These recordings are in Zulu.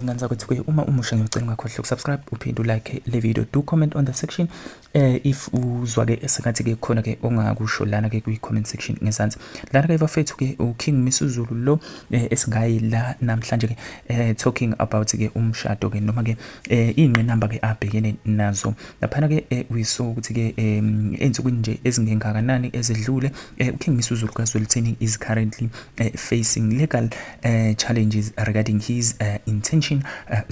Ngane zakwethu ke, uma umusha, ngiyocela ungakhohlwa ukusubscribe, uphinde ulike le video. Do comment on the section if uzwa ke sengathi ke khona ke ongakusho lana ke kwi comment section ngezansi lana ke, bafethu. Ke uKing Misuzulu lo esingayi la namhlanje ke, talking about ke umshado ke, noma ke ingqinamba ke abhekene nazo laphana ke. We saw ukuthi ke ey'nsukwini nje ezingengakanani ezedlule, uKing Misuzulu kaZwelithini is currently facing legal challenges regarding his intention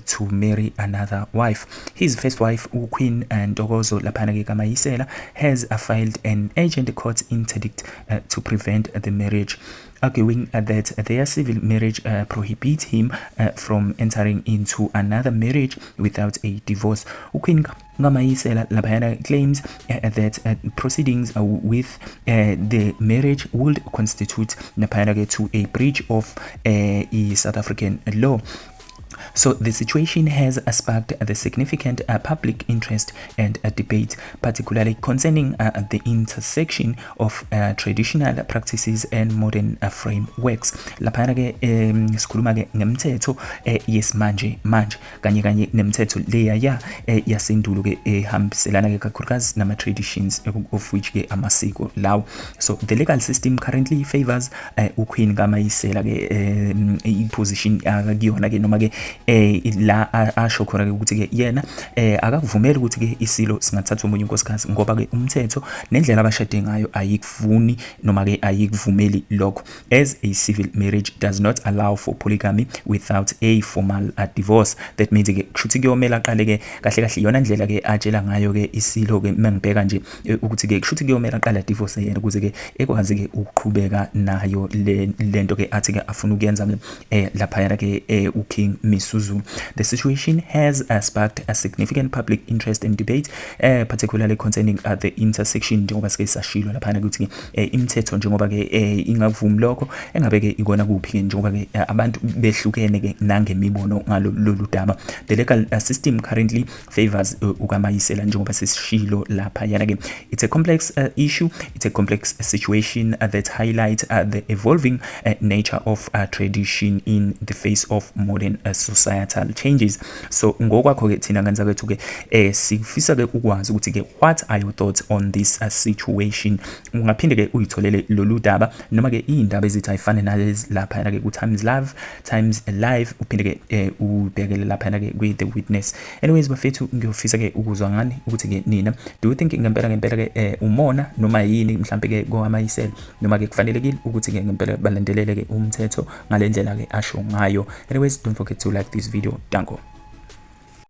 to marry another wife. His first wife, uQueen Ntokozo laphana ke kaMayisela, has filed an urgent court interdict to prevent the marriage, arguing that their civil marriage prohibits him from entering into another marriage without a divorce. UQueen kaMayisela laphayana claims that proceedings with the marriage would constitute laphayana ke to a breach of South African law. So the situation has sparked the significant public interest and debate, particularly concerning the intersection of traditional practices and modern frameworks. Laphana ke sikhuluma ke ngemthetho yesimanje manje kanye kanye nemithetho leya ya yasendulo ke, ehambiselana ke kakhulukazi nama traditions, of which ke amasiko lawo. So the legal system currently favors uQueen kaMayisela ke, i-position akuyona ke, noma ke la asho khona ke ukuthi ke yena akakuvumeli ukuthi ke isilo singathatha omunye unkosikazi, ngoba ke umthetho nendlela abashade ngayo ayikuvuni noma ke ayikuvumeli lokho, as a civil marriage does not allow for polygamy without a formal divorce. That means ke kushuthi kuyomela aqale ke, kahle kahle iyona ndlela ke atshela ngayo ke isilo ke, mengibheka nje ukuthi ke kushuthi kuyomela aqale divorce yena ukuze ke ekwazi ke ukuqhubeka nayo le lento ke athi ke afuna ukuyenza ke laphayana ke uKing Misuzulu. The situation has sparked a significant public interest and debate, particularly concerning the intersection, njengoba sike sashilo laphana ukuthi imithetho njengoba ke ingavumi lokho, engabe ke ikona kuphi, njengoba ke abantu behlukene ke nangemibono ngalo lolu daba. The legal system currently favors ukaMayisela, njengoba sesishilo lapha yana ke. It's a complex issue, it's a complex situation that highlights the evolving nature of tradition in the face of modern societal changes. So ngokwakho ke, thina ngane zakwethu ke, sifisa ke ukwazi ukuthi ke what are your thoughts on this situation? Ungaphinde ke uyitholele lolu daba, noma ke iy'ndaba ezithi ayifane nalezi laphayana ke ku-Times Live, Times Live, uphinde ke ubhekele laphayana ke kwi-The Witness. Anyways bafethu, ngiyofisa ke ukuzwa ngani ukuthi ke nina, do you think ngempela ngempela ke umona noma yini mhlambe ke kowaMayisela, noma ke kufanelekile ukuthi ke ngempela balandelele ke umthetho ngale ndlela ke asho ngayo? Anyways, don't forget to like this video. Danko.